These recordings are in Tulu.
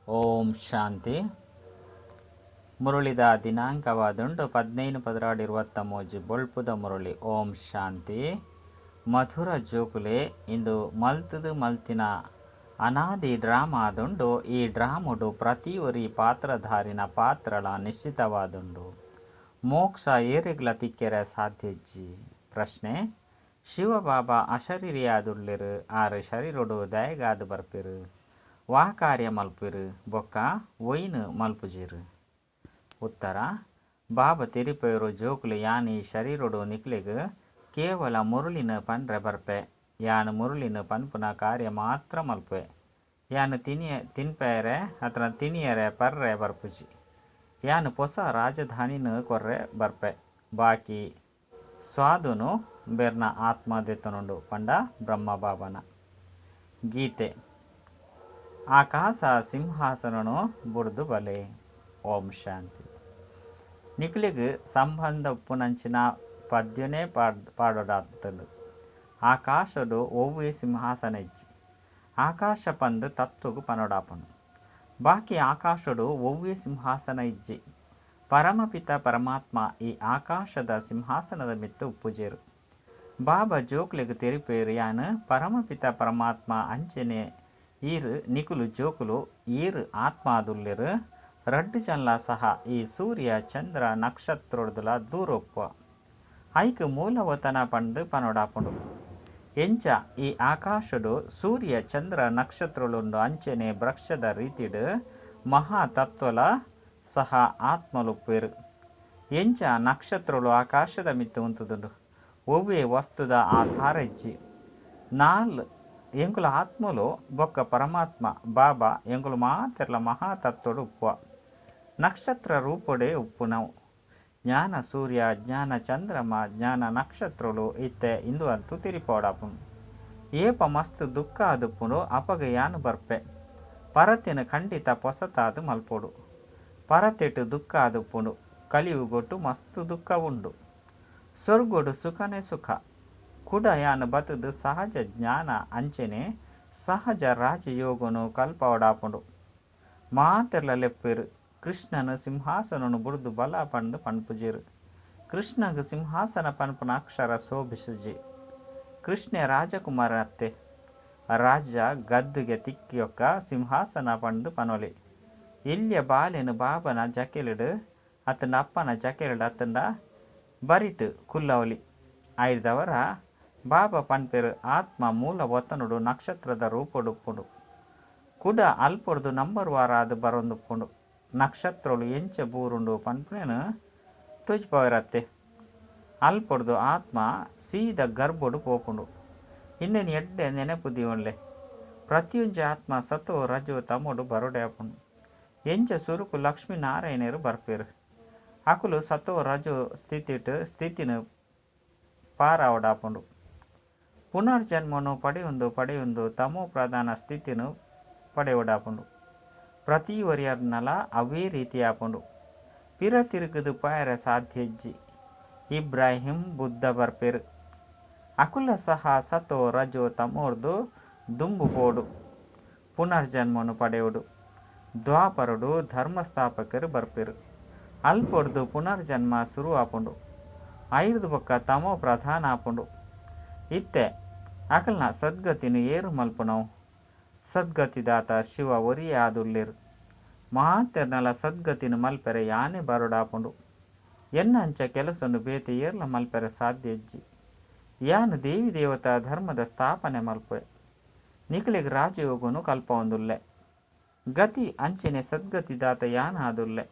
ಓಂ ಶಾಂತಿ. ಮುರುಳಿದ ದಿನಾಂಕವಾದುಂಡು 15/12/23 ಬೊಳ್ಪುದ ಮುರುಳಿ. ಓಂ ಶಾಂತಿ. ಮಧುರ ಜೋಕುಲೆ ಇಂದು ಮಲ್ತದು ಮಲ್ತಿನ ಅನಾದಿ ಡ್ರಾಮಾದುಂಡು. ಈ ಡ್ರಾಮುಡು ಪ್ರತಿಯೊರಿ ಪಾತ್ರಧಾರಿನ ಪಾತ್ರಳ ನಿಶ್ಚಿತವಾದುಂಡು. ಮೋಕ್ಷ ಏರೆಗ್ಲ ತಿಕ್ಕೆರೆ ಸಾಧ್ಯಜ್ಜಿ. ಪ್ರಶ್ನೆ: ಶಿವಬಾಬಾ ಅಶರೀರಿಯಾದುಳ್ಳಿರು, ಆರು ಶರೀರೊಡು ದಯಗಾದು ಬರ್ಪಿರು, ವಾ ಕಾರ್ಯ ಮಲ್ಪಿರು ಬೊಕ್ಕ ಒಯ್ನು ಮಲ್ಪುಜಿರು? ಉತ್ತರ: ಬಾಬಾ ತೆರಿಪೇರು ಜೋಕುಲು ಯಾನ್ ಈ ಶರೀರೊಡು ನಿಕ್ಲೆಗ್ ಕೇವಲ ಮುರುಳಿನ ಪನ್ರೆ ಬರ್ಪೆ. ಯಾನ್ ಮುರುಳಿನ ಪನ್ಪುನ ಕಾರ್ಯ ಮಾತ್ರ ಮಲ್ಪೆ. ಯಾನ್ ತಿನ್ಪೇರೆ ಅತ್ರ ತಿನಿಯರೆ ಪರ್ರೆ ಬರ್ಪುಜಿ. ಯಾನ್ ಪೊಸ ರಾಜಧಾನಿನ ಕೊರ್ರೆ ಬರ್ಪೆ. ಬಾಕಿ ಸ್ವಾದುನು ಬೆರ್ನ ಆತ್ಮ ದೆತೊನುಂಡು ಪಂಡ ಬ್ರಹ್ಮ ಬಾಬನ. ಗೀತೆ ಆಕಾಶ ಸಿಂಹಾಸನನು ಬುಡ್ದು ಬಲೆ. ಓಂ ಶಾಂತಿ. ನಿಕ್ಲೆಗ್ ಸಂಬಂಧ ಉಪ್ಪುನಂಚಿನ ಪದ್ಯನೇ ಪಾಡೋಡಾತಂಡು. ಆಕಾಶಡು ಒವ್ವೇ ಸಿಂಹಾಸನ ಇಜ್ಜಿ. ಆಕಾಶ ಪಂದ್ ತತ್ವಗು ಪನೋಡಾಪುಂಡು. ಬಾಕಿ ಆಕಾಶಡು ಒವ್ವೇ ಸಿಂಹಾಸನ ಇಜ್ಜಿ. ಪರಮಪಿತ ಪರಮಾತ್ಮ ಈ ಆಕಾಶದ ಸಿಂಹಾಸನದ ಮಿತ್ತು ಉಪ್ಪುಜೇರು. ಬಾಬಾ ಜೋಕ್ಲೆಗ್ ತೆರಿಪೇರು ಯಾನ್ ಪರಮಪಿತ ಪರಮಾತ್ಮ ಅಂಚನೆ ಈರ್ ನಿಕುಲು ಜೋಕುಲು ಈರ್ ಆತ್ಮಾದುಲ್ಲೆರು. ರಡ್ಡು ಜನಲ ಸಹ ಈ ಸೂರ್ಯ ಚಂದ್ರ ನಕ್ಷತ್ರೊಡ್ದುಲ ದೂರೊಪ್ಪ. ಐಕ್ ಮೂಲವತನ ಪಂದ್ ಪನೋಡಾಪುಂಡು. ಎಂಚ ಈ ಆಕಾಶಡು ಸೂರ್ಯ ಚಂದ್ರ ನಕ್ಷತ್ರೊಲುಂಡು ಅಂಚನೆ ವೃಕ್ಷದ ರೀತಿಡ್ ಮಹಾತತ್ವಲ ಸಹ ಆತ್ಮಲುಪ್ಪೇರು. ಎಂಚ ನಕ್ಷತ್ರೊಲು ಆಕಾಶದ ಮಿತ್ತು ಉಂತುದುಂಡು. ಒವ್ವೇ ವಸ್ತುದ ಆಧಾರ ಇಜ್ಜಿ. ನಾಲ್ ಎಂಕುಲು ಆತ್ಮಲು ಬೊಕ್ಕ ಪರಮಾತ್ಮ ಬಾಬಾ ಎಂಕುಲು ಮಾತೆರ್ಲ ಮಹಾತತ್ವಡು ಉಪ್ಪುವ. ನಕ್ಷತ್ರ ರೂಪೊಡೆ ಉಪ್ಪುನವು. ಜ್ಞಾನ ಸೂರ್ಯ ಜ್ಞಾನ ಚಂದ್ರಮ ಜ್ಞಾನ ನಕ್ಷತ್ರೊಲು ಇತ್ತೆ ಇಂದು ಅಂತೂ ತೆರಿಪೋಡಾಪುಂಡು. ಏಪ ಮಸ್ತ್ ದುಃಖ ಆದುಪ್ಪುಂಡು ಅಪಗ ಯಾನ್ ಬರ್ಪೆ. ಪರತಿನ ಖಂಡಿತ ಪೊಸತಾದು ಮಲ್ಪೊಡು. ಪರತೆಟ್ ದುಃಖ ಆದುಪ್ಪುಂಡು. ಕಲಿಯುಗೊಟ್ಟು ಮಸ್ತ್ ದುಃಖ ಉಂಡು. ಸ್ವರ್ಗೊಡು ಸುಖನೇ ಸುಖ. ಕುಡ ಯಾನ್ ಬತ್ತದು ಸಹಜ ಜ್ಞಾನ ಅಂಚನೆ ಸಹಜ ರಾಜಯೋಗನು ಕಲ್ಪವಡಾಪುಂಡು. ಮಾತೆರ್ಲ ಲೆಪ್ಪೇರು ಕೃಷ್ಣನ ಸಿಂಹಾಸನನು ಬುಡ್ದು ಬಲ ಪಂದು ಪನ್ಪುಜೇರು. ಕೃಷ್ಣಗ್ ಸಿಂಹಾಸನ ಪನ್ಪುನ ಅಕ್ಷರ ಶೋಭಿಸುಜಿ. ಕೃಷ್ಣೆ ರಾಜಕುಮಾರ ಅತ್ತೆ. ರಾಜ ಗದ್ದುಗೆ ತಿಕ್ಕಿಯೊಕ್ಕ ಸಿಂಹಾಸನ ಪಂದು ಪನೊಲಿ. ಇಲ್ಯ ಬಾಲೆನು ಬಾಬನ ಜಕೆಲಿಡು ಅತ್ತಂಡ ಅಪ್ಪನ ಜಕೆಲಿಡು ಅತ್ತಂಡ ಬರಿಟ್ ಕುಲ್ಲವಲಿ. ಆಯ್ದವರ ಬಾಬಾ ಪನ್ಪೇರು ಆತ್ಮ ಮೂಲ ವತನುಡು ನಕ್ಷತ್ರದ ರೂಪೊಡುಪ್ಪುಂಡು. ಕುಡ ಅಲ್ಪೊಡ್ದು ನಂಬರ್ ವಾರಾದು ಬರೊಂದುಪ್ಪುಂಡು. ನಕ್ಷತ್ರೊಲು ಎಂಚ ಬೂರುಂಡು ಪನ್ಪುನೇನು ತೋಜಿಪವರತ್ತೆ. ಅಲ್ಪೊಡ್ದು ಆತ್ಮ ಸೀದ ಗರ್ಭೊಡು ಪೋಪುಂಡು. ಇಂದೆನ್ ಎಡ್ಡೆ ನೆನಪು ದೀವೊನ್ಲೆ. ಪ್ರತಿಯೊಂಜಿ ಆತ್ಮ ಸತೋ ರಜೋ ತಮೋಡು ಬರೋಡೆ ಆಪುಂಡು. ಎಂಚ ಸುರುಕು ಲಕ್ಷ್ಮೀ ನಾರಾಯಣರು ಬರ್ಪೇರು. ಅಕುಲು ಸತೋ ರಜೋ ಸ್ಥಿತಿನ ಪಾರಾವಡಾಪುಂಡು. ಪುನರ್ಜನ್ಮನು ಪಡೆಯೊಂದು ಪಡೆಯೊಂದು ತಮೋ ಪ್ರಧಾನ ಸ್ಥಿತಿನು ಪಡೆಯೊಡಾಪುಂಡು. ಪ್ರತಿ ಒರಿಯರ್ನಲ ಅವೇ ರೀತಿ ಆಪುಂಡು. ಪಿರ ತಿರುಗುದು ಪಾಯರೆ ಸಾಧ್ಯ ಇಜ್ಜಿ. ಇಬ್ರಾಹಿಂ ಬುದ್ಧ ಬರ್ಪೇರು. ಅಕುಲ ಸಹ ಸತೋ ರಜೋ ತಮೋರ್ದು ದುಂಬು ಪೋಡು. ಪುನರ್ಜನ್ಮನು ಪಡೆಯೋಡು. ದ್ವಾಪರುಡು ಧರ್ಮಸ್ಥಾಪಕರು ಬರ್ಪೇರು. ಅಲ್ಪೊಡ್ದು ಪುನರ್ಜನ್ಮ ಶುರು ಆಪುಂಡು. ಐರ್ದು ಬೊಕ್ಕ ತಮೋ ಪ್ರಧಾನ ಆಪುಂಡು. ಇತ್ತೆ ಅಕಲ್ನ ಸದ್ಗತಿನ ಏರು ಮಲ್ಪುನವು. ಸದ್ಗತಿದಾತ ಶಿವ ಒರಿಯೇ ಆದುಲ್ಲೆರು. ಮಾತೆರ್ನಲ ಸದ್ಗತಿನ ಮಲ್ಪೆರೆ ಯಾನೆ ಬರೋಡಾಪುಂಡು. ಎನ್ನ ಅಂಚ ಕೆಲಸನು ಬೇತೆ ಏರ್ಲ ಮಲ್ಪೆರೆ ಸಾಧ್ಯ ಇಜ್ಜಿ. ಯಾನ್ ದೇವಿ ದೇವತಾ ಧರ್ಮದ ಸ್ಥಾಪನೆ ಮಲ್ಪೆ. ನಿಕಲೆಗ್ ರಾಜಯೋಗನು ಕಲ್ಪವೊಂದುಲ್ಲೆ. ಗತಿ ಅಂಚನೆ ಸದ್ಗತಿದಾತ ಯಾನ್ ಆದುಲ್ಲೆ.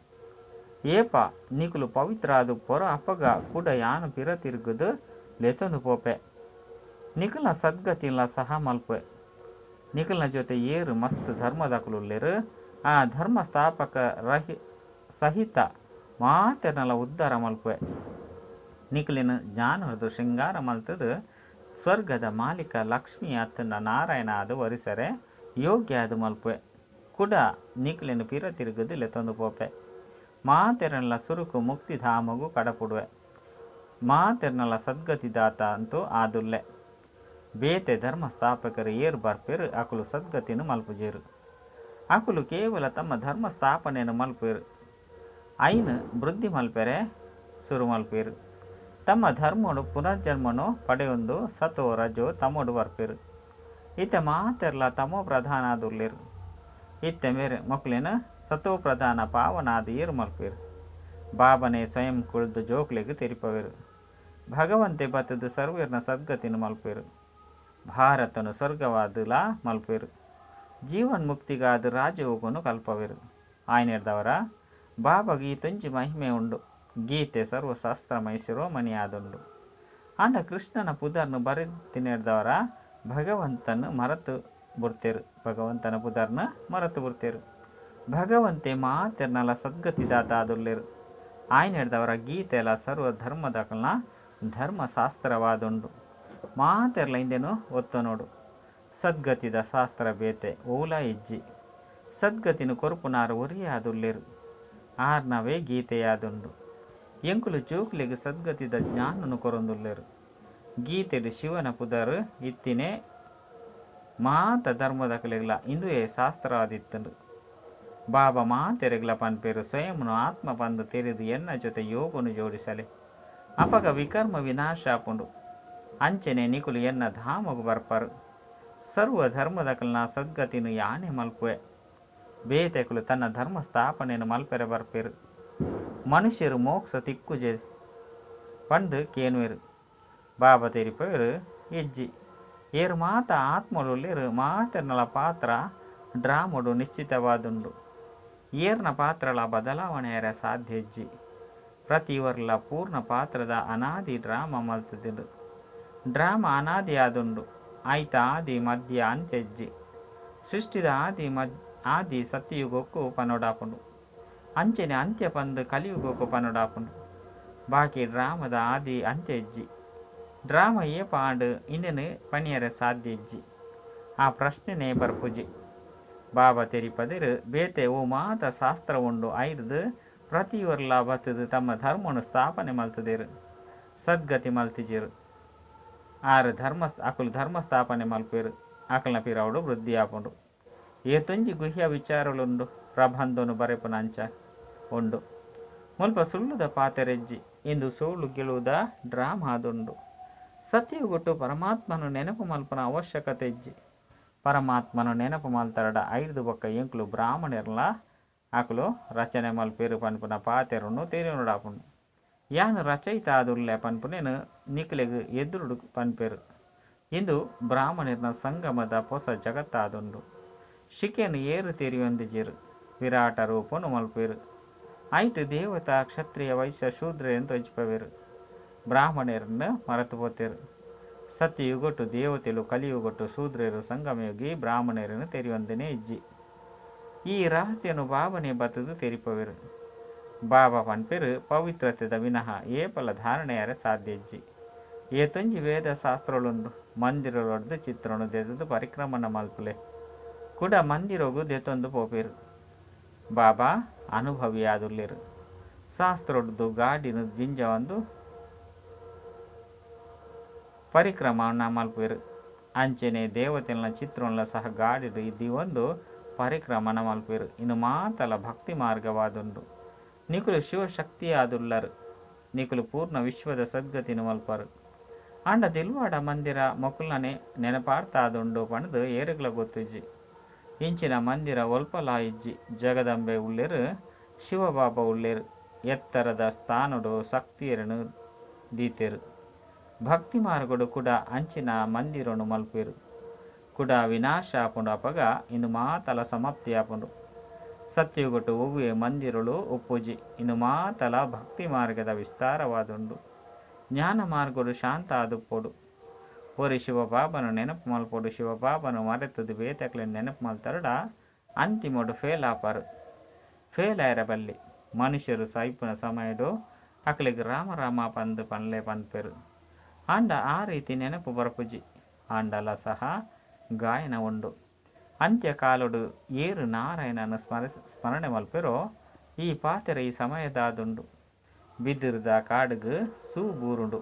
ಏಪ ನಿಕುಲು ಪವಿತ್ರ ಆದುಪ್ಪೊರ ಅಪಗ ಕುಡ ಯಾನ್ ಪಿರ ತಿರುಗುದು ಲೆತೊಂದು ಪೋಪೆ. ನಿಕಲ್ನ ಸದ್ಗತಿನ್ಲ ಸಹ ಮಲ್ಪೆ. ನಿಕಲ್ನ ಜೊತೆ ಏರು ಮಸ್ತ್ ಧರ್ಮದಕುಲುಲ್ಲೆರು. ಆ ಧರ್ಮ ಸ್ಥಾಪಕ ಸಹಿತ ಮಾತೆರ್ನಲ ಉದ್ಧಾರ ಮಲ್ಪೆ. ನಿಕಲಿನ ಜ್ಞಾನರ್ದು ಶೃಂಗಾರ ಮಲ್ತದು ಸ್ವರ್ಗದ ಮಾಲೀಕ ಲಕ್ಷ್ಮಿ ಅತ್ತಂಡ ನಾರಾಯಣ ಆದು ವರಿಸರೆ ಯೋಗ್ಯ ಆದು ಮಲ್ಪೆ. ಕುಡ ನಿಕಲಿನ ಪಿರ ತಿರುಗುದು ಲೆತೊಂದು ಪೋಪೆ. ಮಾತೆರ್ನಲ ಸುರುಕು ಮುಕ್ತಿಧಾಮಗು ಕಡಪುಡುವೆ. ಮಾತೆರ್ನಲ ಸದ್ಗತಿದಾತ ಅಂತೂ ಆದುಲ್ಲೆ. ಬೇತೆ ಧರ್ಮ ಸ್ಥಾಪಕರು ಏರು ಬರ್ಪೇರು ಅಕುಲು ಸದ್ಗತಿನ ಮಲ್ಪುಜೇರು. ಅಕುಲು ಕೇವಲ ತಮ್ಮ ಧರ್ಮ ಸ್ಥಾಪನೆಯನ್ನು ಮಲ್ಪುವೆರು. ಐನ್ ವೃದ್ಧಿ ಮಲ್ಪೆರೆ ಸುರು ಮಲ್ಪುವೆರು. ತಮ್ಮ ಧರ್ಮಡು ಪುನರ್ಜನ್ಮನು ಪಡೆಯೊಂದು ಸತೋ ರಜೋ ತಮೋಡು ಬರ್ಪೆರು. ಇತ್ತೆ ಮಾತೆರ್ಲ ತಮೋ ಪ್ರಧಾನಾದುಲ್ಲೆರು. ಇತ್ತೆ ಮೇರೆ ಮೊಕ್ಲೆನ ಸತೋ ಪ್ರಧಾನ ಪಾವನಾದ ಏರು ಮಲ್ಪುವೆರು. ಬಾಬನೆ ಸ್ವಯಂ ಕುಳ್ದು ಜೋಕ್ಲೆಗ್ ತೆರಿಪವೆರು. ಭಗವಂತೆ ಬತ್ತುದು ಸರ್ವೇರ್ನ ಸದ್ಗತಿನ ಮಲ್ಪುವೆರು. ಭಾರತನು ಸ್ವರ್ಗವಾದುಲಾ ಮಲ್ಪುವೆರು. ಜೀವನ್ ಮುಕ್ತಿಗಾದ ರಾಜಯೋಗನು ಕಲ್ಪವೆರು. ಆಯ್ನೆರ್ದವರ ಬಾಬಾಗ ಈ ತೊಂಜಿ ಮಹಿಮೆ ಉಂಡು. ಗೀತೆ ಸರ್ವಶಾಸ್ತ್ರಮಯ ಶಿರೋಮಣಿಯಾದುಂಡು. ಆಂಡ ಕೃಷ್ಣನ ಪುದರ್ನು ಬರೆತಿನೆರ್ದವರ ಭಗವಂತನ ಮರತು ಬುಡ್ತೆರು. ಭಗವಂತನ ಪುದರ್ನ ಮರತು ಬುಡ್ತೆರು. ಭಗವಂತೆ ಮಾತೆರ್ನಲ ಸದ್ಗತಿದಾತಾದುಲ್ಲೆರು. ಆಯ್ನೆರ್ದವರ ಗೀತೆಲ ಸರ್ವ ಧರ್ಮದಕಲ್ನ ಧರ್ಮಶಾಸ್ತ್ರವಾದುಂಡು. ಮಾತೆರ್ಲ ಇಂದೆನು ಒತ್ತನೋಡು. ಸದ್ಗತಿದ ಶಾಸ್ತ್ರ ಬೇತೆ ಓಲ ಇಜ್ಜಿ. ಸದ್ಗತಿನ ಕೊರ್ಪುನಾರು ಒರಿಯಾದುಲ್ಲೆರು. ಆರ್ನವೇ ಗೀತೆಯಾದುಂಡು. ಎಂಕುಲು ಜೋಕ್ಲೆಗ್ ಸದ್ಗತಿದ ಜ್ಞಾನನು ಕೊರೊಂದುಲ್ಲೆರು. ಗೀತೆಡು ಶಿವನ ಪುದರ್ ಇತ್ತಿನೇ ಮಾತ ಧರ್ಮದಕಲೆಗ್ಲ ಇಂದುವೇ ಶಾಸ್ತ್ರವಾದಿತ್ತುಂಡು. ಬಾಬಾ ಮಾತೆರೆಗ್ಲ ಪನ್ಪೆರು ಸ್ವಯಂನು ಆತ್ಮ ಪಂದು ತೆರಿದು ಎನ್ನ ಜೊತೆ ಯೋಗನು ಜೋಡಿಸಲೆ. ಅಪಗ ವಿಕರ್ಮ ವಿನಾಶ ಆಪುಂಡು. ಅಂಚನೆ ನಿಕುಲು ಎನ್ನ ಧಾಮಗು ಬರ್ಪರು. ಸರ್ವ ಧರ್ಮದಕಲ್ನ ಸದ್ಗತಿನು ಯಾನೆ ಮಲ್ಪುವೆ. ಬೇತೆಕುಲು ತನ್ನ ಧರ್ಮ ಸ್ಥಾಪನೆಯನ್ನು ಮಲ್ಪೆರೆ ಬರ್ಪೆರು. ಮನುಷ್ಯರು ಮೋಕ್ಷ ತಿಕ್ಕುಜೆ ಪಂದು ಕೇನುವೆರು. ಬಾಬಾ ತೆರಿಪವೆರು ಇಜ್ಜಿ. ಏರು ಮಾತ ಆತ್ಮಳುಲ್ಲೆರು ಮಾತೆರ್ನಲ ಪಾತ್ರ ಡ್ರಾಮಡು ನಿಶ್ಚಿತವಾದುಂಡು. ಏರ್ನ ಪಾತ್ರಲ ಬದಲಾವಣೆಯರ ಸಾಧ್ಯ ಇಜ್ಜಿ. ಪ್ರತಿವರ್ಲ ಪೂರ್ಣ ಪಾತ್ರದ ಅನಾದಿ ಡ್ರಾಮ ಮಲ್ತುದುಂಡು. ಡ್ರಾಮ ಅನಾದಿ ಆದುಂಡು. ಆಯ್ತ ಆದಿ ಮಧ್ಯ ಅಂತ್ಯ ಇಜ್ಜಿ. ಸೃಷ್ಟಿದ ಆದಿ ಆದಿ ಸತ್ಯಯುಗಕ್ಕೂ ಪನೋಡಾಪುಂಡು. ಅಂಚನೆ ಅಂತ್ಯ ಪಂದು ಕಲಿಯುಗಕ್ಕೂ ಪನೋಡಾಪುಂಡು. ಬಾಕಿ ಡ್ರಾಮದ ಆದಿ ಅಂತ್ಯ ಇಜ್ಜಿ. ಡ್ರಾಮ ಏಪ ಆಂಡು ಇಂದೆನು ಪಣಿಯರೆ ಸಾಧ್ಯ ಇಜ್ಜಿ. ಆ ಪ್ರಶ್ನೆನೇ ಬರ್ಪುಜಿ. ಬಾಬಾ ತೆರಿಪದಿರು ಬೇತೆ ಓ ಮಾತ ಶಾಸ್ತ್ರ ಉಂಡು. ಐರ್ದು ಪ್ರತಿಯೊರ್ಲ ಬತ್ತದು ತಮ್ಮ ಧರ್ಮನು ಸ್ಥಾಪನೆ ಮಲ್ತದೇರು. ಸದ್ಗತಿ ಮಲ್ತಿಜೆರು. ಆರು ಧರ್ಮ ಅಕುಲು ಧರ್ಮ ಸ್ಥಾಪನೆ ಮಲ್ಪೇರು. ಅಕಲ್ನ ಪಿರವುಡು ವೃದ್ಧಿ ಆಪುಂಡು. ಏತೊಂಜಿ ಗುಹ್ಯ ವಿಚಾರಲುಂಡು. ಪ್ರಬಂಧನು ಬರೆಪುನ ಅಂಚ ಉಂಡು. ಮುಲ್ಪ ಸುಳ್ಳುದ ಪಾತೆರೆಜ್ಜಿ. ಇಂದು ಸೋಳು ಗೆಲುವುದ ಡ್ರಾಮ ಆದುಂಡು. ಸತ್ಯಯುಗೊಟ್ಟು ಪರಮಾತ್ಮನು ನೆನಪು ಮಲ್ಪುನ ಅವಶ್ಯಕತೆ ಇಜ್ಜಿ. ಪರಮಾತ್ಮನು ನೆನಪು ಮಲ್ತರಡ ಐರ್ದು ಬೊಕ್ಕ ಎಂಕುಲು ಬ್ರಾಹ್ಮಣರ್ಲ ಅಕುಲು ರಚನೆ ಮಲ್ಪೇರು ಪನ್ಪುನ ಪಾತೆರನ್ನು ತೆರಿನೋಡಾಪುಂಡು. ಯಾನು ರಚಯಿತ ಆದುಲ್ಲೆ ಪನ್ಪುನೇನು ನಿಕ್ಲೆಗ್ ಎದುರುಡು ಪನ್ಪೆರು. ಇಂದು ಬ್ರಾಹ್ಮಣರ್ನ ಸಂಗಮದ ಪೊಸ ಜಗತ್ತಾದುಂಡು. ಶಿಕೆನು ಏರು ತೆರಿಯೊಂದಿಜೆರು. ವಿರಾಟ ರೂಪನು ಮಲ್ಪೇರು. ಐಟ್ ದೇವತಾ ಕ್ಷತ್ರಿಯ ವೈಶ್ಯ ಶೂದ್ರೆಯನ್ನು ತೋಜಿಪವೆರು. ಬ್ರಾಹ್ಮಣರನ್ನು ಮರೆತು ಪೋತೆರು. ಸತ್ಯಯುಗೊಟ್ಟು ದೇವತೆಲು ಕಲಿಯುಗೊಟ್ಟು ಶೂದ್ರರು ಸಂಗಮಯುಗಿ ಬ್ರಾಹ್ಮಣರನ್ನು ತೆರಿಯೊಂದನೇ ಇಜ್ಜಿ. ಈ ರಹಸ್ಯನು ಬಾಬನೆ ಬತ್ತದು ತೆರಿಪವೆರು. ಬಾಬಾ ಪನ್ಪೆರು ಪವಿತ್ರತೆದ ವಿನಃ ಏಪಲ ಧಾರಣೆಯರ ಸಾಧ್ಯ ಇಜ್ಜಿ. ಏತೊಂಜಿ ವೇದ ಶಾಸ್ತ್ರಲುಂಡು. ಮಂದಿರೊಡ್ದು ಚಿತ್ರನು ದೆತದು ಪರಿಕ್ರಮಣ ಮಲ್ಪುಲೆ. ಕುಡ ಮಂದಿರೊಗು ದೆತೊಂದು ಪೋಪೆರು. ಬಾಬಾ ಅನುಭವಿಯಾದುಲ್ಲೆರು. ಶಾಸ್ತ್ರೊಡ್ದು ಗಾಡಿನ ಜಿಂಜವಂದು ಪರಿಕ್ರಮಣ ಮಲ್ಪುವೆರು. ಅಂಚನೆ ದೇವತೆಲ್ನ ಚಿತ್ರನ್ಲ ಸಹ ಗಾಡಿಡು ಇದ್ದಿ ಒಂದು ಪರಿಕ್ರಮಣ ಮಲ್ಪುವೆರು. ಇನ್ನು ಮಾತಲ ಭಕ್ತಿ ಮಾರ್ಗವಾದುಂಡು. ನಿಕುಲು ಶಿವಶಕ್ತಿಯಾದುಲ್ಲರು. ನಿಕುಲು ಪೂರ್ಣ ವಿಶ್ವದ ಸದ್ಗತಿನ ಮಲ್ಪರು. ಆಂಡ ದಿಲ್ವಾಡ ಮಂದಿರ ಮೊಕುಲ್ನನೆ ನೆನಪಾರ್ತಾದುಂಡು ಪಂದು ಏರುಗ್ಲ ಗೊತ್ತುಜ್ಜಿ. ಇಂಚಿನ ಮಂದಿರ ಒಲ್ಪಲಾ ಇಜ್ಜಿ. ಜಗದಂಬೆ ಉಲ್ಲೆರು, ಶಿವಬಾಬಾ ಉಲ್ಲೆರು. ಎತ್ತರದ ಸ್ಥಾನಡು ಶಕ್ತಿಯರನ್ನು ದೀತೆರು. ಭಕ್ತಿ ಮಾರ್ಗಡು ಕೂಡ ಅಂಚಿನ ಮಂದಿರನು ಮಲ್ಪುವೆರು. ಕೂಡ ವಿನಾಶ ಆಪುಂಡು. ಅಪಗ ಇಂದು ಮಾತಲ ಸಮಾಪ್ತಿ ಆಪುಂಡು. ಸತ್ಯಯುಗೊಟ್ಟು ಒವ್ವೆ ಮಂದಿರಳು ಉಪ್ಪುಜಿ. ಇನ್ನು ಮಾತಲ ಭಕ್ತಿ ಮಾರ್ಗದ ವಿಸ್ತಾರವಾದುಂಡು. ಜ್ಞಾನ ಮಾರ್ಗಡು ಶಾಂತ ಆದುಪ್ಪೊಡು. ಒರಿ ಶಿವಬಾಬನು ನೆನಪು ಮಲ್ಪೊಡು. ಶಿವಬಾಬನು ಮರೆತದು ಬೇತೆಕ್ಲೆನ್ ನೆನಪು ಮಲ್ತರಡ ಅಂತಿಮೊಡು ಫೇಲ್ ಆಪರು. ಫೇಲ್ ಆಯರ ಬಲ್ಲಿ. ಮನುಷ್ಯರು ಸಾಯ್ಪುನ ಸಮಯಡು ಅಕ್ಲೆಗ್ ರಾಮ ರಾಮ ಪಂದು ಪನ್ಲೆ ಪನ್ಪೆರು. ಆಂಡ ಆ ರೀತಿ ನೆನಪು ಬರ್ಪುಜಿ. ಆಂಡಲ ಸಹ ಗಾಯನ ಉಂಡು. ಅಂತ್ಯಕಾಲಡು ಏರು ನಾರಾಯಣನ ಸ್ಮರಣೆ ಮಲ್ಪೆರೋ ಈ ಪಾತೆರ ಈ ಸಮಯದಾದುಂಡು. ಬಿದಿರ್ದ ಕಾಡುಗು ಸೂ ಬೂರುಂಡು.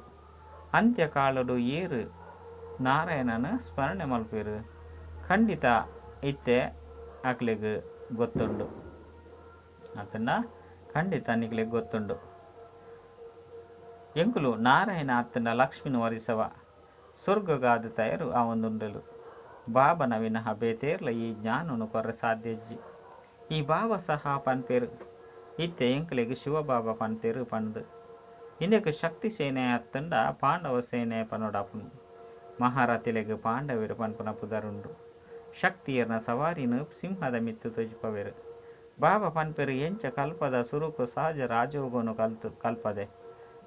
ಅಂತ್ಯಕಾಲಡು ಏರು ನಾರಾಯಣನ ಸ್ಮರಣೆ ಮಲ್ಪೆರು ಖಂಡಿತ ಇತ್ತೆ ಅಕ್ಲೆಗ್ ಗೊತ್ತುಂಡು ಅತ್ತಂಡ ಖಂಡಿತ ನಿಕ್ಲೆಗ್ ಗೊತ್ತುಂಡು. ಎಂಕುಲು ನಾರಾಯಣ ಅತ್ತಂಡ ಲಕ್ಷ್ಮಿನ ವರಿಸವ ಸ್ವರ್ಗಗಾದ ತಯಾರು ಆವೊಂದುಂಡಲು. ಬಾಬನ ವಿನಃ ಬೇತೇರ್ಲ ಈ ಜ್ಞಾನನು ಕೊರ್ರೆ ಸಾಧ್ಯಜ್ಜಿ. ಈ ಬಾಬಾ ಸಹ ಪನ್ಪೇರು ಇತ್ತೆ ಎಂಕಲೆಗ್ ಶಿವಬಾಬಾ ಪನ್ತೇರು ಪಂದ್. ಇಂದೆಕ್ ಶಕ್ತಿ ಸೇನೆ ಅತ್ತಂಡ ಪಾಂಡವ ಸೇನೆ ಪನೊಡಾಪುಂಡು. ಮಹಾರಥಿಲೆಗ್ ಪಾಂಡವೆರು ಪನ್ಪುನ ಪುದರುಂಡು. ಶಕ್ತಿಯರ್ನ ಸವಾರಿನ ಸಿಂಹದ ಮಿತ್ತು ತೊಜಿಪವೆರು. ಬಾಬಾ ಪನ್ಪೇರು ಎಂಚ ಕಲ್ಪದ ಸುರುಕು ಸಹಜ ರಾಜಯೋಗನು ಕಲ್ಪದೆ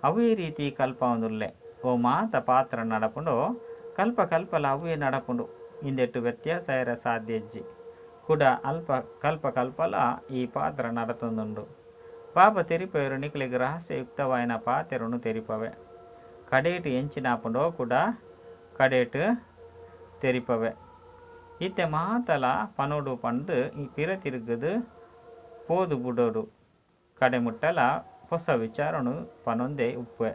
ಅವೇ ರೀತಿ ಕಲ್ಪವೊಂದುಲ್ಲೆ. ಓ ಮಾತ ಪಾತ್ರ ನಡಪುಂಡು ಕಲ್ಪ ಕಲ್ಪಲ ಅವೇ ನಡಪುಂಡು. ಇಂದೆಟ್ಟು ವ್ಯತ್ಯಾಸ ಏರ ಸಾಧ್ಯಜ್ಜಿ. ಕುಡ ಅಲ್ಪ ಕಲ್ಪ ಕಲ್ಪಲ ಈ ಪಾತ್ರ ನಡತೊಂದುಂಡು. ಬಾಬಾ ತೆರಿಪವೆರು ನಿಕ್ಲೆಗ್ ರಹಸ್ಯಯುಕ್ತವಾಯಿನ ಪಾತೆರನು ತೆರಿಪವೆ. ಕಡೇಟು ಎಂಚಿನಾಪುಂಡೋ ಕೂಡ ಕಡೇಟು ತೆರಿಪವೆ. ಇತ್ತೆ ಮಾತಲ ಪನೋಡು ಪಂದು ಈ ಪಿರ ತಿರುಗದು ಪೋದು ಬುಡೋಡು. ಕಡೆ ಮುಟ್ಟಲ ಹೊಸ ವಿಚಾರನು ಪನೊಂದೇ ಉಪ್ಪೆ.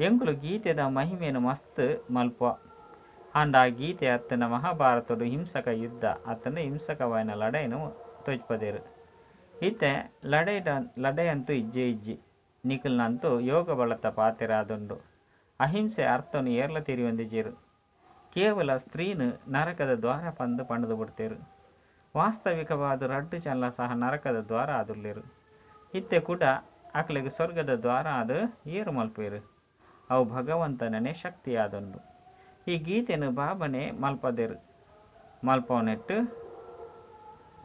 ಎಂಕುಲು ಗೀತೆದ ಮಹಿಮೆನು ಮಸ್ತ್ ಮಲ್ಪ. ಆಂಡ ಗೀತೆ ಅತ್ತನ ಮಹಾಭಾರತಡು ಹಿಂಸಕ ಯುದ್ಧ ಅತ್ತನ ಹಿಂಸಕವಾಯಿನ ಲಡೈನು ತೋಜ್ಪದೇರು. ಇತ್ತೆ ಲಡೈಯಂತೂ ಇಜ್ಜೆ ಇಜ್ಜಿ. ನಿಕಲ್ನಂತೂ ಯೋಗ ಬಳತ ಪಾತೆರಾದುಂಡು. ಅಹಿಂಸೆ ಅರ್ಥನು ಏರ್ಲ ತೆರಿಯೊಂದಿಜೆರು. ಕೇವಲ ಸ್ತ್ರೀನು ನರಕದ ದ್ವಾರ ಪಂದು ಪಂಡದು ಬಿಡ್ತೇರು. ವಾಸ್ತವಿಕವಾದ ರಡ್ಡು ಜನಲ ಸಹ ನರಕದ ದ್ವಾರ ಆದುಲ್ಲೇರು. ಇತ್ತೆ ಕೂಡ ಅಕ್ಲೆಗ್ ಸ್ವರ್ಗದ ದ್ವಾರ ಆದು ಏರು ಮಲ್ಪೇರು. ಅವು ಭಗವಂತನೇ ಶಕ್ತಿಯಾದುಂಡು. ಈ ಗೀತೆನು ಬಾಬನೆ ಮಲ್ಪದೇರು. ಮಲ್ಪವನೆಟ್ಟು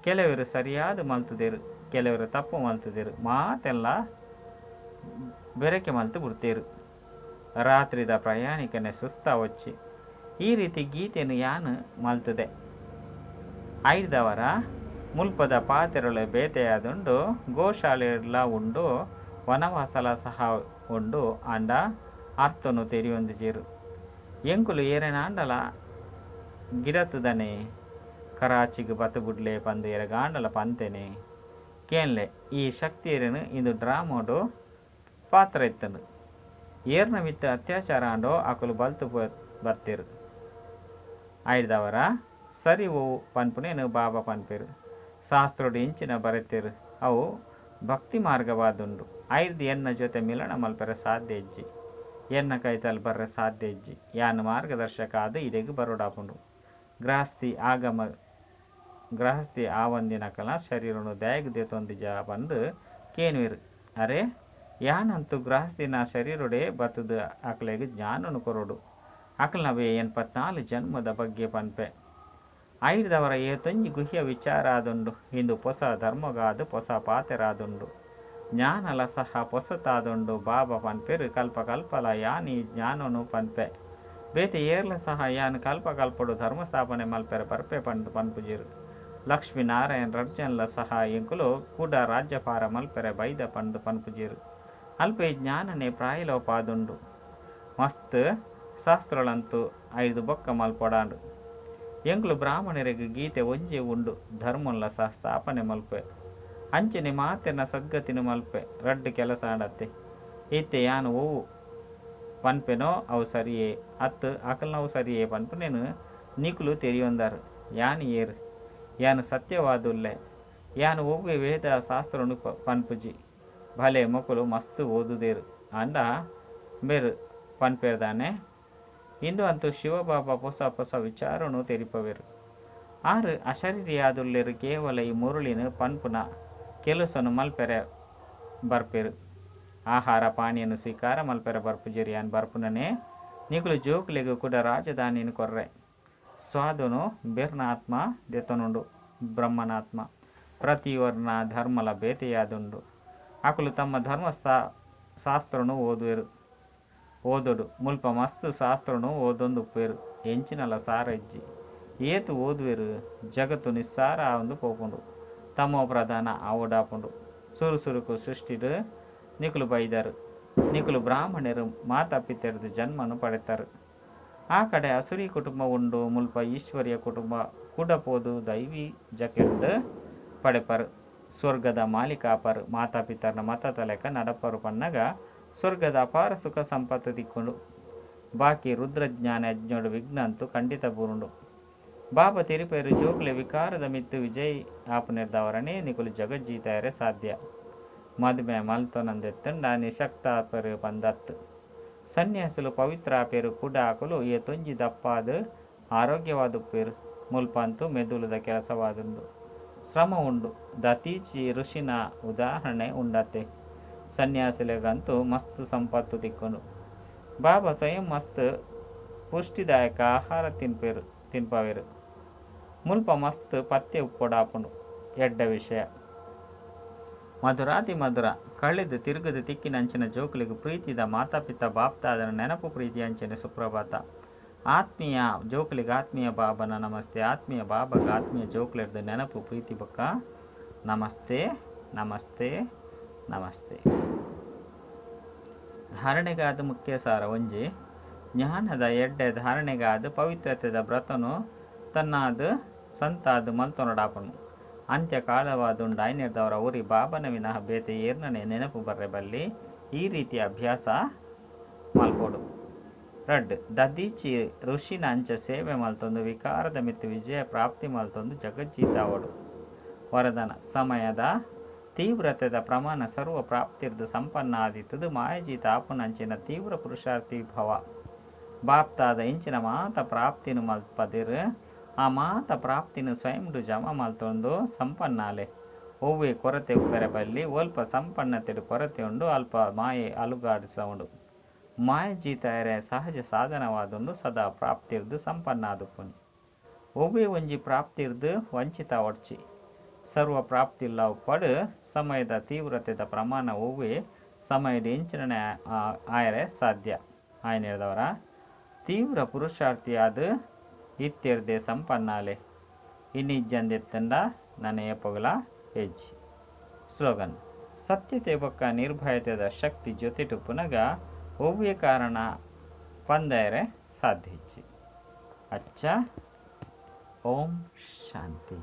ಕೆಲವರು ಸರಿಯಾದ ಮಲ್ತದೇರು, ಕೆಲವರು ತಪ್ಪು ಮಲ್ತದೇರು, ಮಾತೆಲ್ಲ ಬೆರಕೆ ಮಲ್ತು ಬಿಡ್ತೇರು. ರಾತ್ರಿದ ಪ್ರಯಾಣಿಕನೆ ಸುಸ್ತ ವಚ್ಚಿ. ಈ ರೀತಿ ಗೀತೆನು ಯಾನು ಮಲ್ತದೆ. ಐದವರ ಮುಲ್ಪದ ಪಾತೆರೊಳೆ ಬೇತೆಯಾದುಂಡು. ಗೋಶಾಲೆಲ ಉಂಡು, ವನವಾಸಲ ಸಹ ಉಂಡು. ಆಂಡ ಅರ್ಥನು ತೆರಿಯೊಂದಿಜೆರು. ಎಂಕುಲು ಏರೆನಾಂಡಲ ಗಿಡತುದನೆ ಕರಾಚಿಗೆ ಬತ್ತು ಬುಡ್ಲೆ ಪಂದು ಎರೆಗಾಂಡಲ ಪಂತೇನೆ ಕೇನ್ಲೆ. ಈ ಶಕ್ತಿಯರೇನು ಇಂದು ಡ್ರಾಮೋಡು ಪಾತ್ರ ಇತ್ತಂಡು. ಏರ್ನ ಮಿತ್ತ ಅತ್ಯಾಚಾರ ಆಂಡೋ ಅಕುಲು ಬಲ್ತು ಬತ್ತೇರು. ಐದವರ ಸರಿ ಓ ಪನ್ಪುನೇನು ಬಾಬಾ ಪನ್ಪೇರು. ಶಾಸ್ತ್ರೋಡು ಇಂಚಿನ ಬರೆತೇರು. ಅವು ಭಕ್ತಿ ಮಾರ್ಗವಾದುಂಡು. ಐದು ಎನ್ನ ಜೊತೆ ಮಿಲನ ಮಲ್ಪೆರೆ ಸಾಧ್ಯ ಇಜ್ಜಿ. ಎನ್ನ ಕೈತಲ್ ಬರ್ರೆ ಸಾಧ್ಯ ಇಜ್ಜಿ. ಯಾನ್ ಮಾರ್ಗದರ್ಶಕ ಆದ ಇಡೆಗ್ ಬರೋಡಾಪುಂಡು. ಗೃಹಸ್ಥಿ ಆಗಮ ಗೃಹಸ್ಥಿ ಆವಂದಿನಕಲ ಶರೀರನು ದಾಯಗ್ ದೇತೊಂದಿಜ ಪಂದು ಕೇನ್ವೇರು. ಅರೆ ಯಾನಂತೂ ಗೃಹಸ್ಥಿನ ಶರೀರೊಡೆ ಬತ್ತದ ಅಕ್ಲೆಗ್ ಜ್ಞಾನನು ಕೊರೊಡು. ಅಕ್ಲನವೇ 84 ಜನ್ಮದ ಬಗ್ಗೆ ಪನ್ಪೆ. ಐದವರ ಏತೊಂಜಿ ಗುಹ್ಯ ವಿಚಾರ ಆದುಂಡು. ಇಂದು ಹೊಸ ಧರ್ಮಗಾದು ಹೊಸ ಪಾತೆರಾದುಂಡು. ಜ್ಞಾನಲ ಸಹ ಪೊಸತಾದುಂಡು. ಬಾಬಾ ಪನ್ಪೇರು ಕಲ್ಪ ಕಲ್ಪಲ ಯಾನ್ ಈ ಜ್ಞಾನನು ಪನ್ಪೆ. ಬೇತೆ ಏರ್ಲ ಸಹ ಯಾನ್ ಕಲ್ಪ ಕಲ್ಪಡು ಧರ್ಮ ಸ್ಥಾಪನೆ ಮಲ್ಪೆರೆ ಬರ್ಪೆ ಪಂದು ಪನ್ಪುಜೆರು. ಲಕ್ಷ್ಮೀ ನಾರಾಯಣ ರಡ್ಜನ್ಲ ಸಹ ಎಂಕುಲು ಕೂಡ ರಾಜ್ಯಭಾರ ಮಲ್ಪೆರೆ ಬೈದ ಪಂದು ಪನ್ಪುಜೆರು. ಅಲ್ಪ ಈ ಜ್ಞಾನನೆ ಪ್ರಾಯಲೋಪಾದುಂಡು. ಮಸ್ತ್ ಶಾಸ್ತ್ರಗಳಂತೂ ಐದು ಬೊಕ್ಕ ಮಲ್ಪೊಡಾಂಡು. ಎಂಕುಲು ಬ್ರಾಹ್ಮಣರಿಗೆ ಗೀತೆ ಒಂಜೆ ಉಂಡು. ಧರ್ಮನ್ಲ ಸಹ ಸ್ಥಾಪನೆ ಮಲ್ಪೆ. ಅಂಚನೆ ಮಾತೆನ ಸದ್ಗತಿನ ಮಲ್ಪೆ. ರಡ್ಡು ಕೆಲಸ ಆಡತ್ತೆ. ಇತ್ತೆ ಯಾನು ಓವು ಪನ್ಪೆನೋ ಅವು ಸರಿಯೇ ಅತ್ತು ಅಕಲ್ನವು ಸರಿಯೇ ಪನ್ಪುನೇನು ನಿಕುಲು ತೆರಿಯೊಂದಾರು. ಯಾನು ಏರು ಯಾನು ಸತ್ಯವಾದುಲ್ಲೆ. ಯಾನು ಒವ್ವೆ ವೇದ ಶಾಸ್ತ್ರನು ಪನ್ಪುಜಿ. ಭಲೆ ಮೊಕುಲು ಮಸ್ತ್ ಓದುದೇರು. ಆಂಡ ಮೇರು ಪನ್ಪೇರ್ದಾನೆ. ಇಂದು ಅಂತೂ ಶಿವಬಾಬಾ ಹೊಸ ಹೊಸ ವಿಚಾರನು ತೆರಿಪವೇರು. ಆರು ಅಶರೀರಿಯಾದುಲ್ಲೇರು. ಕೇವಲ ಈ ಮುರುಳಿನ ಪನ್ಪುನ ಕೆಲಸನು ಮಲ್ಪೆರೆ ಬರ್ಪೇರು. ಆಹಾರ ಪಾನೀಯನು ಸ್ವೀಕಾರ ಮಲ್ಪೆರೆ ಬರ್ಪುಜೆರು. ಯಾನ್ ಬರ್ಪುನನೆ ನಿಕುಲು ಜೋಕುಲೆಗ್ ಕೂಡ ರಾಜಧಾನಿನ ಕೊರ್ರೆ. ಸ್ವಾದನು ಬೆರ್ನ ಆತ್ಮ ದೆತೊನುಂಡು. ಬ್ರಹ್ಮನಾತ್ಮ ಪ್ರತಿಯೊರ್ನ ಧರ್ಮಲ ಬೇತೆಯಾದುಂಡು. ಅಕುಲು ತಮ್ಮ ಧರ್ಮ ಶಾಸ್ತ್ರನು ಓದುವೆರು. ಓದೊಡು ಮುಲ್ಪ ಮಸ್ತ್ ಶಾಸ್ತ್ರನು ಓದೊಂದು ಉಪ್ಪೇರು. ಎಂಚಿನಲ ಸಾರ ಇಜ್ಜಿ. ಏತು ಓದುವೆರು ಜಗತ್ತು ನಿಸ್ಸಾರ ಆವೊಂದು ಪೋಪುಂಡು. ತಮೋ ಪ್ರಧಾನ ಆವೊಡಾಪುಂಡು. ಸುರು ಸುರುಕು ಸೃಷ್ಟಿಡು ನಿಕುಲು ಬೈದರು. ನಿಕುಲು ಬ್ರಾಹ್ಮಣರು ಮಾತಾಪಿತೆರ್ದು ಜನ್ಮನು ಪಡೆತರು. ಆ ಕಡೆ ಅಸುರಿ ಕುಟುಂಬ ಉಂಡು. ಮುಲ್ಪ ಈಶ್ವರ್ಯ ಕುಟುಂಬ ಕೂಡ ಪೋದು ದೈವಿ ಜಕೆಂದು ಪಡೆಪರು. ಸ್ವರ್ಗದ ಮಾಲೀಕಾಪರು. ಮಾತಾಪಿತರನ ಮತ ತಲೆಕ ನಡಪರು ಪನ್ನಗ ಸ್ವರ್ಗದ ಅಪಾರ ಸುಖ ಸಂಪತ್ತು ದಿಕ್ಕೊಂಡು. ಬಾಕಿ ರುದ್ರಜ್ಞಾನ ಯಜ್ಞೋಡು ವಿಘ್ನ ಅಂತೂ ಖಂಡಿತ ಬೂರುಂಡು. ಬಾಬಾ ತೆರಿಪೇರು ಜೋಕುಲೆ ವಿಕಾರದ ಮಿತ್ತು ವಿಜಯ್ ಆಪುನೆರ್ದಾವರನೇ ನಿಕುಲು ಜಗಜ್ಜೀತಾಯರೆ ಸಾಧ್ಯ. ಮದುಮೆ ಮಲ್ತೊನಂದೆತ್ತಂಡ ನಿಶಕ್ತಾಪೆರ್ ಪಂದತ್. ಸನ್ಯಾಸಿಲು ಪವಿತ್ರ ಆಪೆರ್ ಕುಡ ಅಕುಲು ಏತೊಂಜಿ ದಪ್ಪಾದ್ ಆರೋಗ್ಯವಾದುಪ್ಪುವೆರ್. ಮುಲ್ಪಂತೂ ಮೆದುಳುದ ಕೆಲಸವಾದುಂಡು. ಶ್ರಮ ಉಂಡು. ದಧೀಚಿ ಋಷಿನ ಉದಾಹರಣೆ ಉಂಡತ್ತೆ. ಸನ್ಯಾಸಿಲೆಗಂತೂ ಮಸ್ತ್ ಸಂಪತ್ತು ತಿಕ್ಕುಂಡು. ಬಾಬಾ ಸ್ವಯಂ ಮಸ್ತ್ ಪುಷ್ಟಿದಾಯಕ ಆಹಾರ ತಿನ್ಪವೆರ್. ಮುಲ್ಪ ಮಸ್ತ್ ಪಥ್ಯ ಉಪ್ಪೊಡಾಪುಂಡು. ಎಡ್ಡೆ ವಿಷಯ. ಮಧುರಾತಿ ಮಧುರ ಕಳೆದು ತಿರುಗದು ತಿಕ್ಕಿನಂಚಿನ ಜೋಕುಲೆಗ್ ಪ್ರೀತಿದ ಮಾತಾಪಿತ ಬಾಪ್ತಾದನ ನೆನಪು ಪ್ರೀತಿ ಅಂಚನೆ ಸುಪ್ರಭಾತ. ಆತ್ಮೀಯ ಜೋಕುಲೆಗ್ ಆತ್ಮೀಯ ಬಾಬನ ನಮಸ್ತೆ. ಆತ್ಮೀಯ ಬಾಬಗ ಆತ್ಮೀಯ ಜೋಕುಲೆರ್ದು ನೆನಪು ಪ್ರೀತಿ ಬೊಕ್ಕ ನಮಸ್ತೆ ನಮಸ್ತೆ ನಮಸ್ತೆ. ಧಾರಣೆಗಾದ ಮುಖ್ಯ ಸಾರ ಒಂಜಿ ಜ್ಞಾನದ ಎಡ್ಡೆ ಧಾರಣೆಗಾದ ಪವಿತ್ರತೆದ ವ್ರತನು ತನ್ನಾದ ಸ್ವಂತಾದ ಮಲ್ತೊನಡಾಪನು. ಅಂತ್ಯಕಾಲವಾದುಂಡು ಐನೆರ್ದವರ ಉರಿ ಬಾಬನ ವಿನಃ ಬೇತೆ ಏರ್ನನೆ ನೆನಪು ಬರ್ರೆ ಬಲ್ಲಿ ಈ ರೀತಿಯ ಅಭ್ಯಾಸ ಮಲ್ಪೊಡು. ರಡ್ಡ್ ದಧೀಚಿ ಋಷಿನ ಅಂಚ ಸೇವೆ ಮಲ್ತೊಂದು ವಿಕಾರದ ಮಿತ್ತು ವಿಜಯ ಪ್ರಾಪ್ತಿ ಮಲ್ತೊಂದು ಜಗಜ್ಜೀತಾವಡು. ವರದಾನ ಸಮಯದ ತೀವ್ರತೆದ ಪ್ರಮಾಣ ಸರ್ವ ಪ್ರಾಪ್ತಿರ್ದು ಸಂಪನ್ನ ಆದಿತ್ತದು ಮಾಯಜೀತ ಆಪುನಂಚಿನ ತೀವ್ರ ಪುರುಷಾರ್ಥಿ ಭವ. ಬಾಪ್ತಾದ ಇಂಚಿನ ಮಾತ ಪ್ರಾಪ್ತಿನ ಮಲ್ಪದಿರು ಆ ಮಾತ ಪ್ರಾಪ್ತಿನ ಸ್ವಯಂಡು ಜಮಾ ಮಲ್ತೊಂದು ಸಂಪನ್ನಾಲೆ. ಒವ್ವೆ ಕೊರತೆ ಉಪ್ಪೆರೆ ಬಲ್ಲಿ ಒಲ್ಪ ಸಂಪನ್ನತೆಡು ಕೊರತೆ ಉಂಡು ಅಲ್ಪ ಮಾಯೆ ಅಲುಗಾಡಿಸವುಂಡು. ಮಾಯಜೀತಾಯರೆ ಸಹಜ ಸಾಧನವಾದುಂಡು ಸದಾ ಪ್ರಾಪ್ತಿರ್ದು ಸಂಪನ್ನಾದುಪ್ಪುನಿ. ಒವ್ವೆ ಒಂಜಿ ಪ್ರಾಪ್ತಿರ್ದು ವಂಚಿತ ಒಡ್ಚಿ. ಸರ್ವ ಪ್ರಾಪ್ತಿಲ್ಲ ಉಪ್ಪಡು ಸಮಯದ ತೀವ್ರತೆದ ಪ್ರಮಾಣ ಒವ್ವೆ ಸಮಯದ ಇಂಚಿನ ಆಯರೆ ಸಾಧ್ಯ. ಆಯನೇರ್ದವರ ತೀವ್ರ ಪುರುಷಾರ್ಥಿಯಾದ ಇತ್ಯರ್ದೆ ಸಂಪನ್ನಾಲೆ. ಇನ್ನಿಜ್ಜಂದೆತ್ತಂಡ ನನೆಯ ಪೊಗಲ ಹೆಜ್ಜೆ. ಸ್ಲೋಗನ್ ಸತ್ಯತೆ ಬೊಕ್ಕ ನಿರ್ಭಯತೆದ ಶಕ್ತಿ ಜೊತೆಟುಪ್ಪುನಗ ಒವ್ವೆ ಕಾರಣ ಪಂದಾಯರೆ ಸಾಧ್ಯ ಹೆಚ್ಚಿ. ಅಚ್ಚ ಓಂ ಶಾಂತಿ.